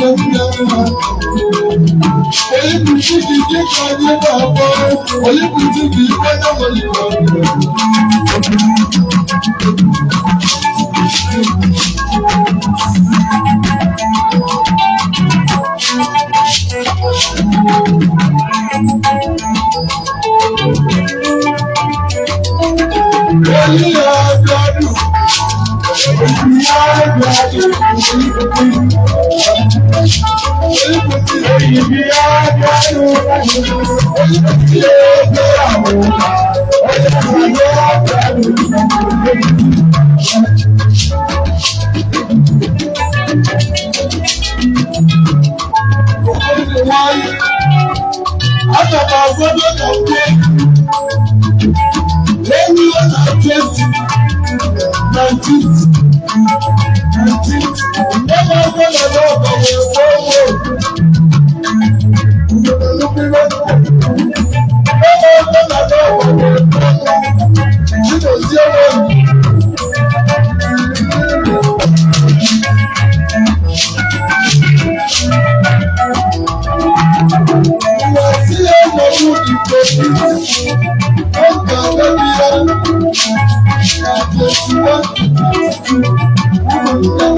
Onye bụ chi gị dịka anyị na-akpọ? Onye bụ chi gị ikpe na nwere ikpe? Onye ya abịadụ, onye ya abịadụ, onye bụ chi Onye ya abịadụ, onye bụ chi onye ya abịadụ. Onye nwanyị. Aga m agwado na mbụ eruo na 2019 19 nne m agwa na n'ọba wee gboo gboo nne m agwa na n'ọba wee gboo Chidozie nwanyị. Ụwa si ya nọrọ igbo ọ ga-amebi ya na 21 ụmụnne m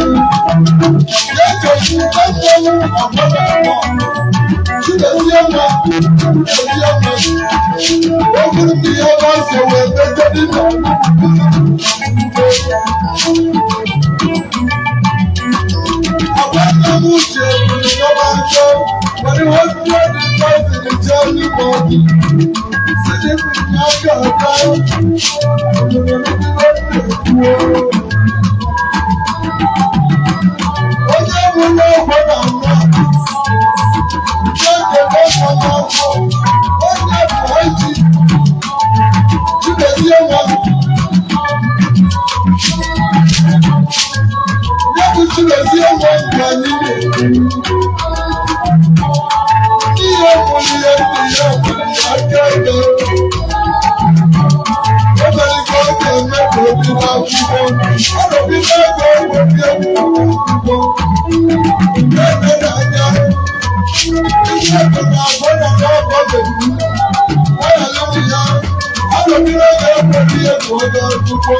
ya chọrọ mmanwụ agbada abụọ. Chidozie nwa, Chidozie nwa, ọ bụrụ na ihe ọma wee mejọ dịka agwa m uche n'ọba njọ were 100,000 jee n'ime ọdị si n'aka aka obodo ndị na-ekwu onye mụrụ ọgwụ na nwa nke nketa nwa n'afọ onye bụ eji Chidozie nwa ya bụ Chidozie nwa nke anyị na-ekwu ihe mụrụ ya nne ya mụrụ ya aka ebe o mere ka ọ ga-eme ka o bido akwụkwọ ọrọbido ego obi akwụkwọ ebe n'anya ihe ego na-agba na n'ọgọ bebu ọyalụmụ ya arọbido ego ekwere ihe ka ọ gaa akwụkwọ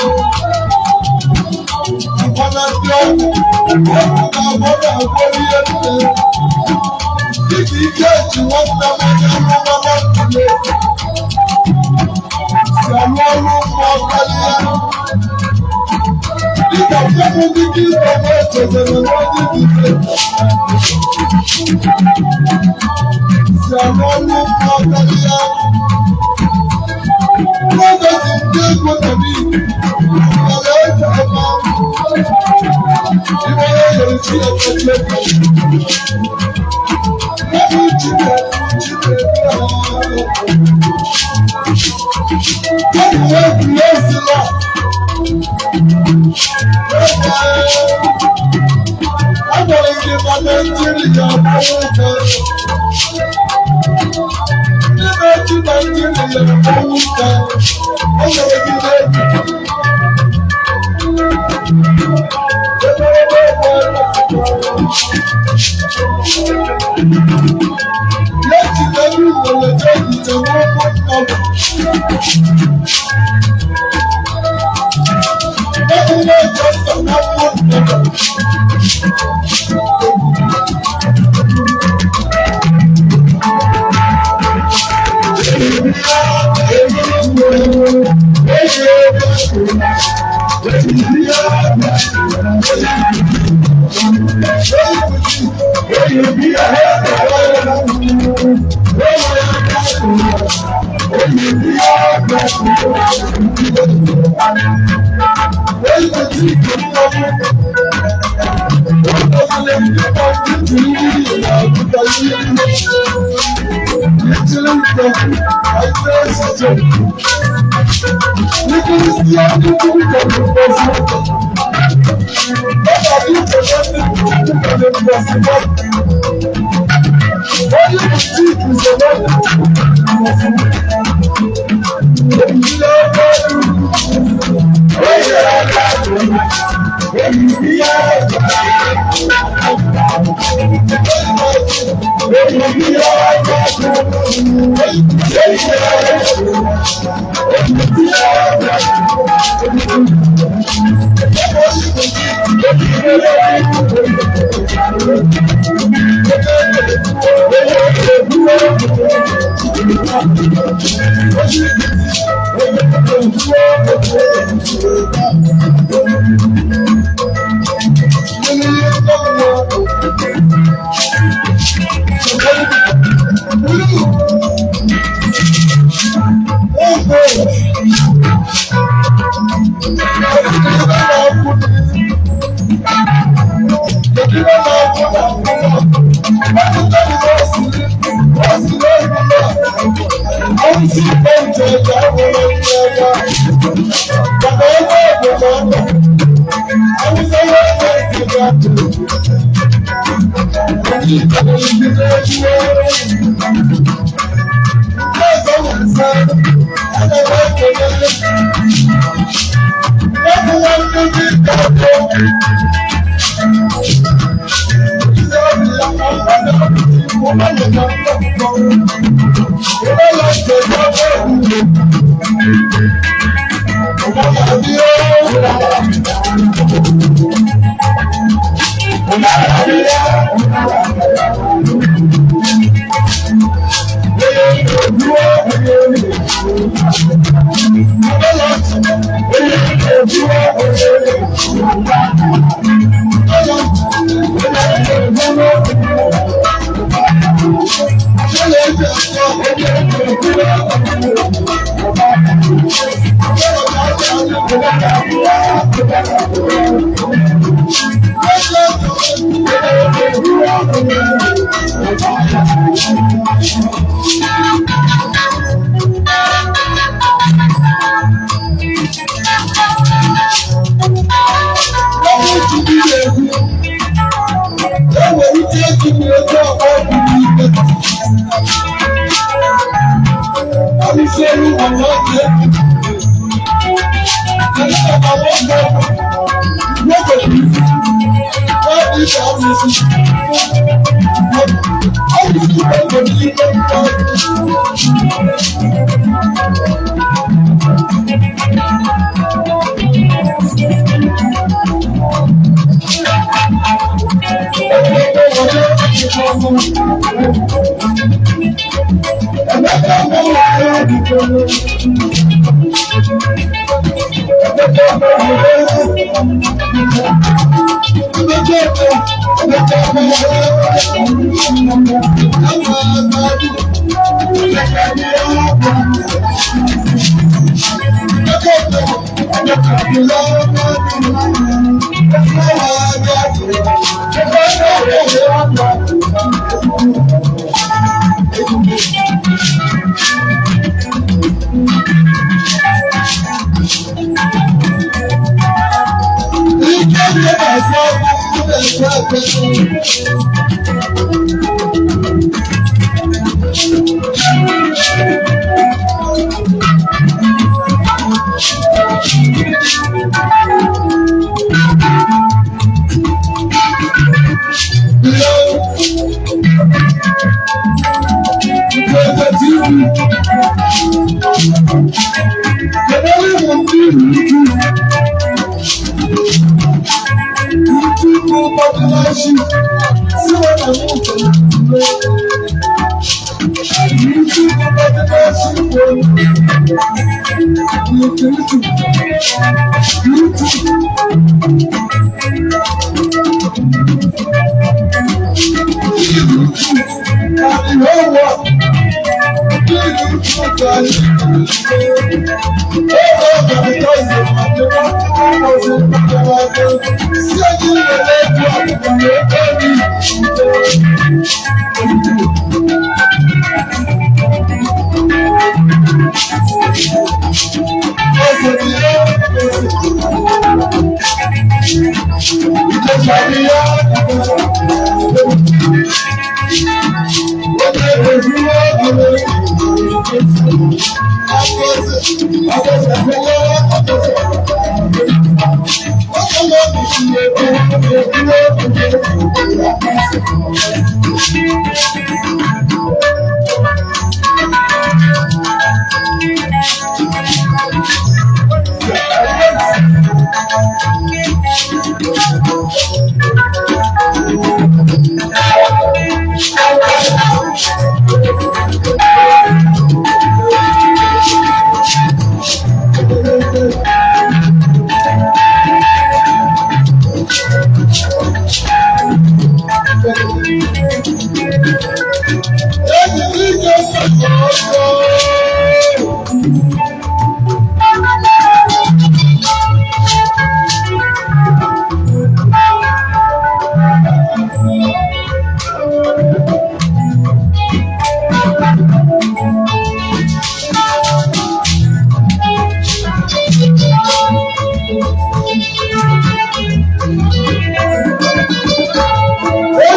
akwana ndị ọgwụ ọgwụ na-agba na-agwọ ihe nne dịka ike ji nwanne m onye amụma na ndụ si alụ ọrụ mmụọ karịa dịka mmemme dịka ịtọ na-echezere n'onye dike si alụ ọrụ mmụọ karịa n'oge ji ndị ego nọdị ala eji ama iwe ya yere chi ya kachi ego mmadụ Chineke Chineke ha wee bless Agwara gị na Naịjirịa agbawa ụka. Ndị na-achị Naịjirịa agbawa ụka. O nyere gị n'egwu. Ebe Ya jide n'ụlọ jee njem ụkwụ nnọbụ. Emume eje mba na mmụ nnọbụ.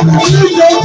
Thank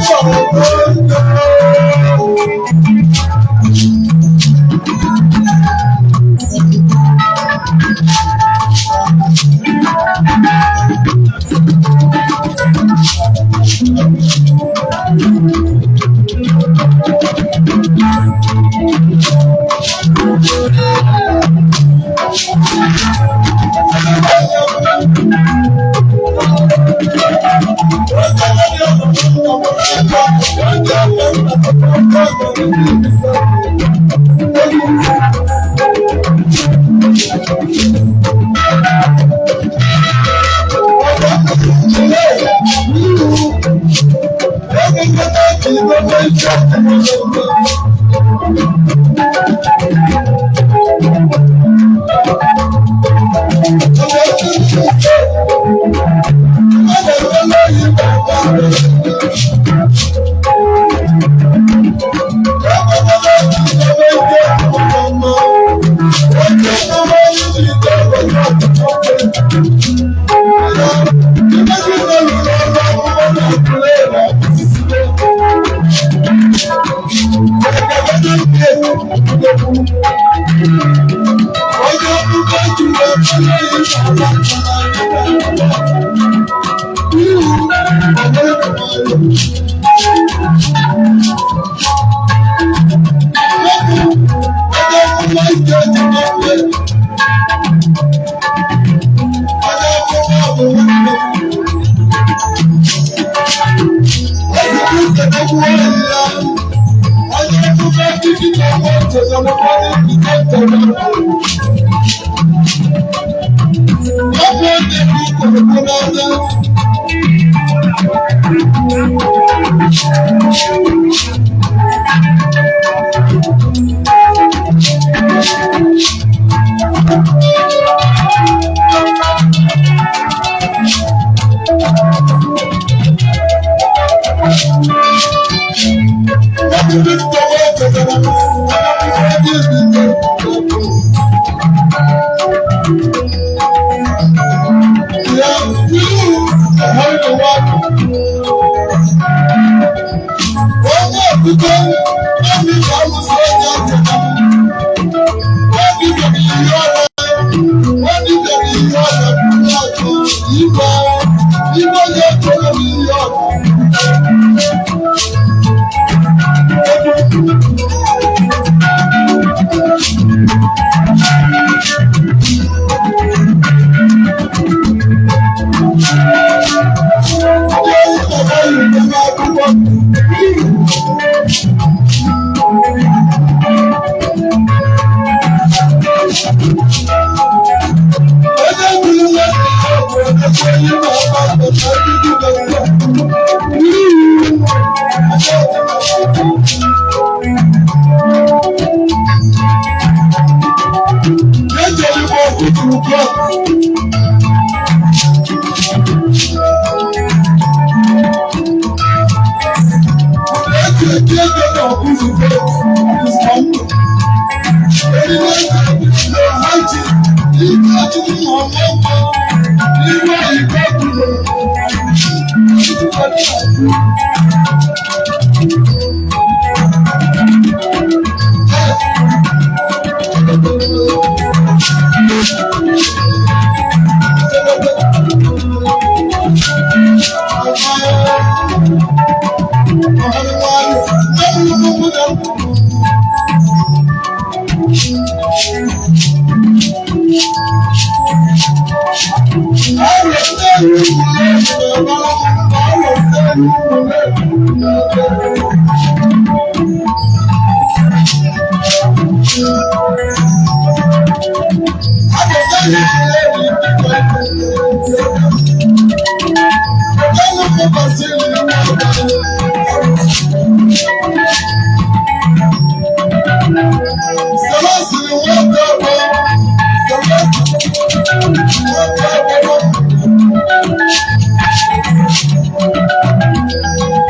you.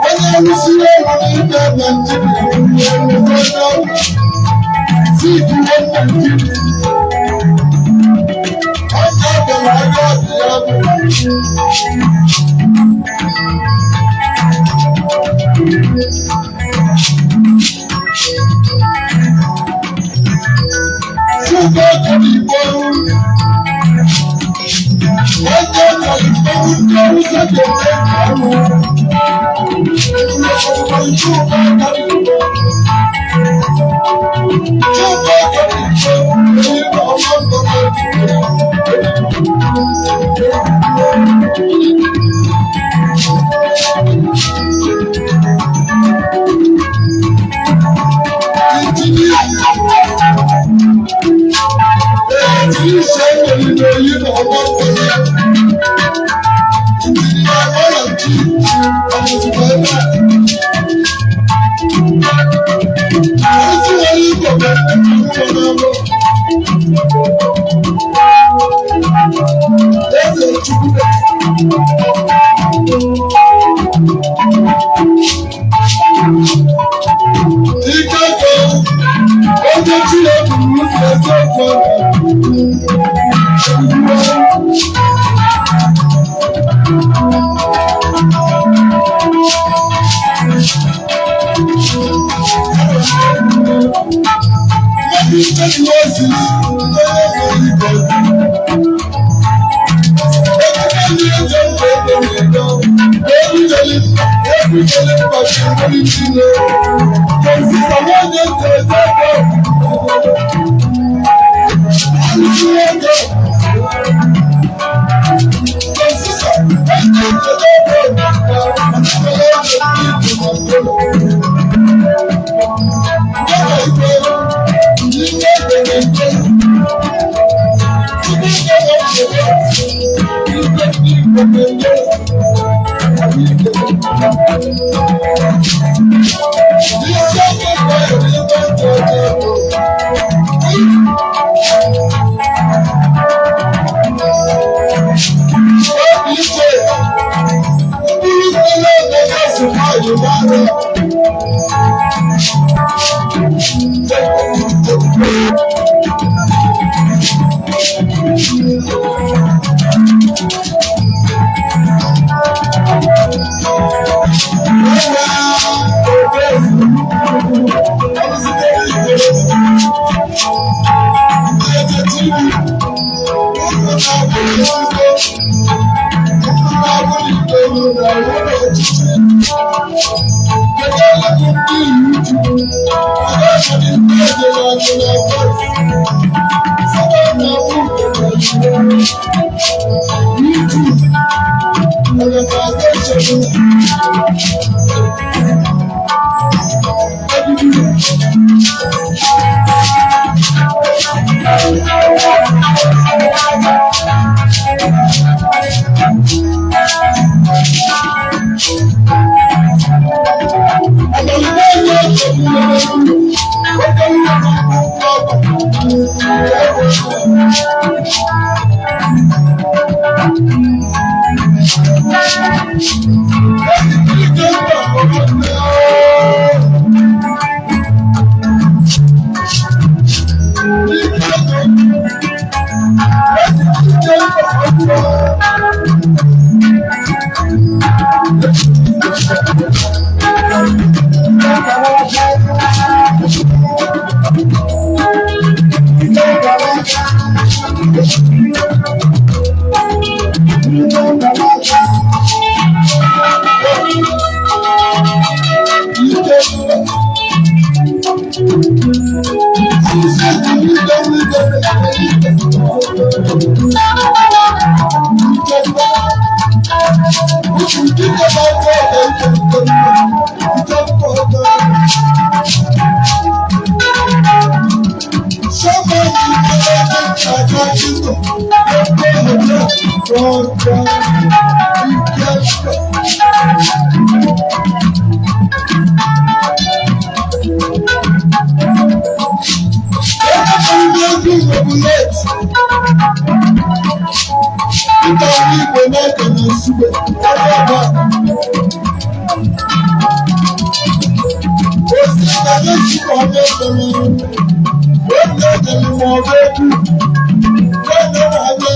Onye arụsiri ọrụ n'ime Naijiria Zik Naijiria onye bịara aka dị ya bụ. Chuka Igbo onye bịara Igbo ndị Awụsa ga-eme ọrụ. Eze Chukwu. Ike ka onye chi ya buru ụzọ eziokwu ọ. Mmadụ ike dị ozili onye igbo Nta ndị Igbo na-eke na Nsugbe, ebe a. Osi na na-esi ka ọ na-ekele. Oge ekele ma ọ bụ ekwu. Oge na-abịa,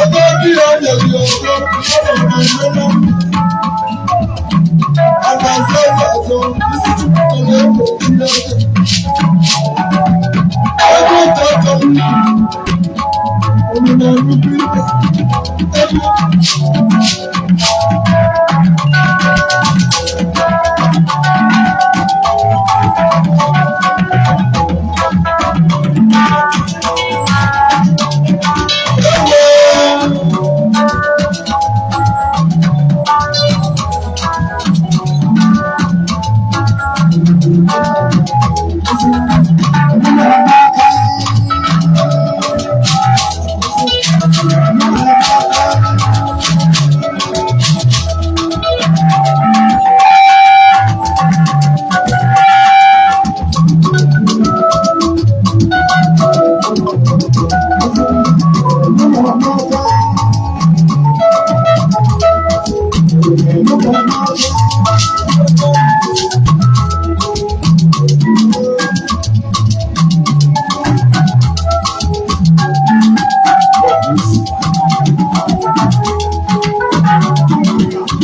onye obi ya nyere ya ọzọ, ọ nọ na-eme. A na-azọ eze azọ, isi Chukwu kere ego Chineke. Ego otu aka m, unu na-enukwu ibe. Ego. Ego.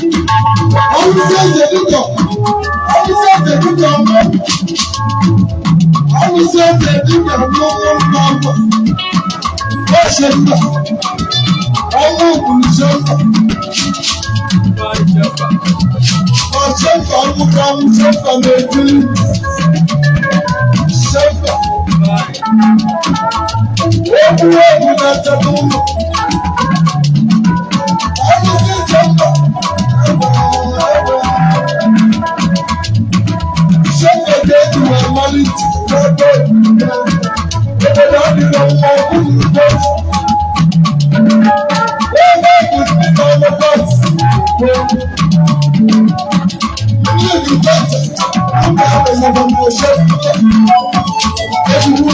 Awụsa eze dịka Awụsa eze dịka mma. Awụsa eze dịka mmanwụ mmanwụ. Ọsẹ mba. Ọnwụ kwuru mba. Ọsẹ mba nwụrụ anwụ mba na-ekiri. Mba. Okwu egwu na-echebe ụlọ. Awụsa eze mba. Sẹ́ńgẹ̀ kéèkì wà málìtì lọ́dọ̀ obodo adịrọ mma ọbụghị udo. Ebe bụ ndị na-amụta ndị tata ndị abụzaba na ọshe ezigbo.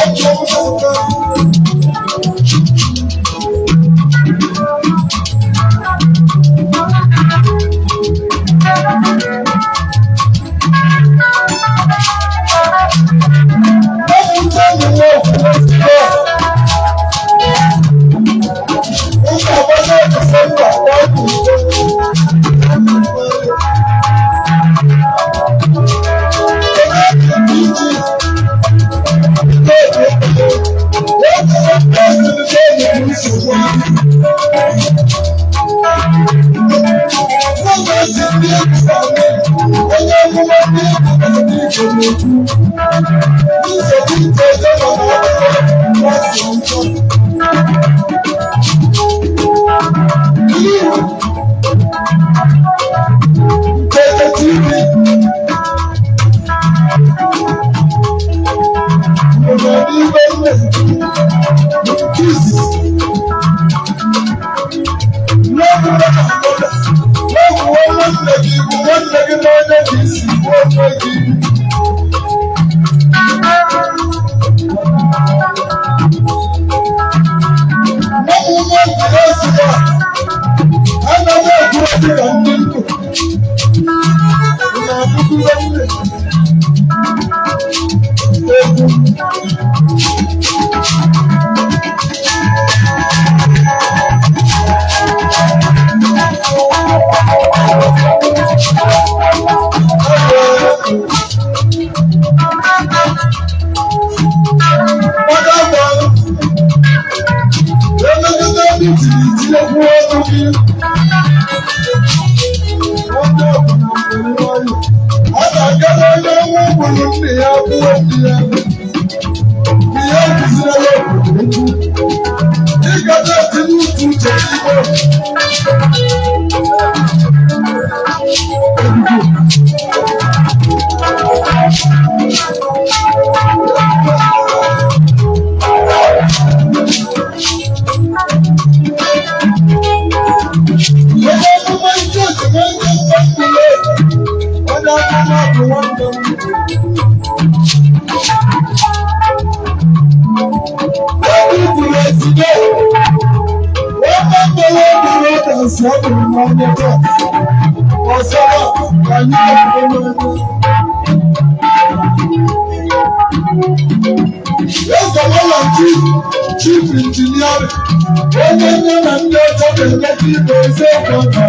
Ọjọ́ mmụta. Ọmụta nụwa ọkwụkwọ. Ụmụ agbada Disemba ọdụ onye amụma ndị egwu nsogbu ite ego nọ n'ọkụ Iwu TV ụlọ n'ime nne kisi n'ọgwụ n'ọgwụ nwanne gị bụ nwanne gị n'onye ka isi bụ onwe gị. Ụmụ nwoke ezigbo anaghị ekwu okwu ka ndị ndụ na-abụkwa nne egwu. Emegide ndị tiri tinyekwu ọnụ gị. Onye ọbụla nwere nwayọ. Ọ na-aga n'onye nwa gburu nne ya gbuo nne ya. Ihe kụzirila obodo okwu. Ị ga na-etinye uche uche n'ime. Ebe ọmụma ike ojime ndị Onye amụma bụ nwanne m. Ebe kwuru ezigbo, onye mgbere obere ọda si ọ bụrụ n'anya taa. Ọzọ ka anyị ga-eme. Ezewala chief engineering, onye nne na ndị ọcha na-emekọ ibe eziokwu ọka.